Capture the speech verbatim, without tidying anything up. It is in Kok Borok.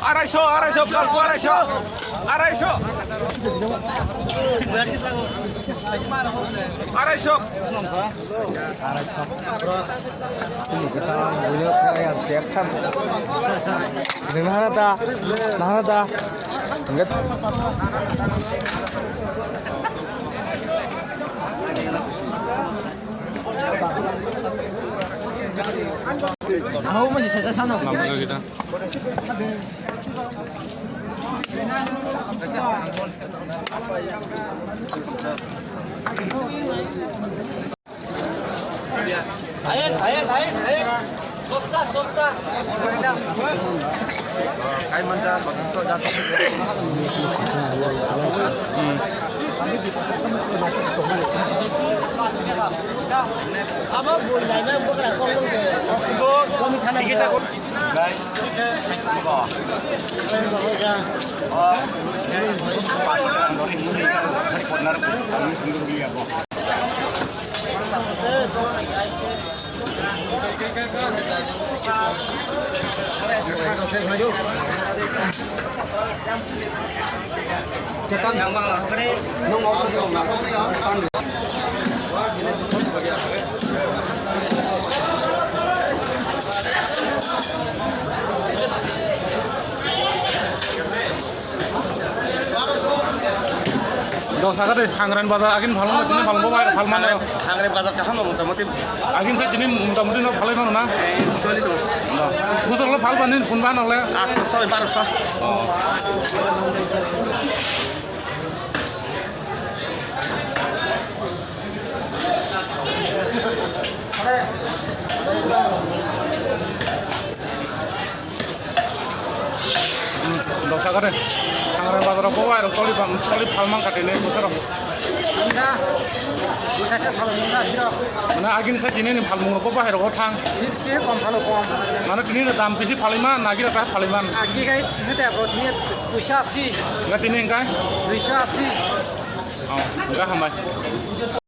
Arai so, arai so, kalku arai so. Arai so. Arai so. Nang nahana ta, nahana ta. Hau mo si sa sa no. Lama lagi ta. Ayan, ayan, ayan, ayan. Sosta, sosta. Abo bul naina bugra kong nung de. Dosa kade Hangrani bazar agin phalmang, tini phalmang bo bai phalmang. Hangrani bazar kaham motamoti. Agin sa tini motamoti no phalai mano na? Eh, choli to. Busur lo phal panin phun ban ole. Atso so, baro so. Oh. Dosa kade. Hangrani bazar bo bai rok choli phalmang kate ne busur. Anda, busa cha salo busa siro. Mane agin sa tini ni phalmang rok bo bahai rok thang. Tini kom phalo kom. Mane tini ni dam bisi phalai man, nagi rok ta phalai man. Agi gai tini te bro, tini duisho asi. Ga tini engkai? Duisho asi. Oh, ga hambai.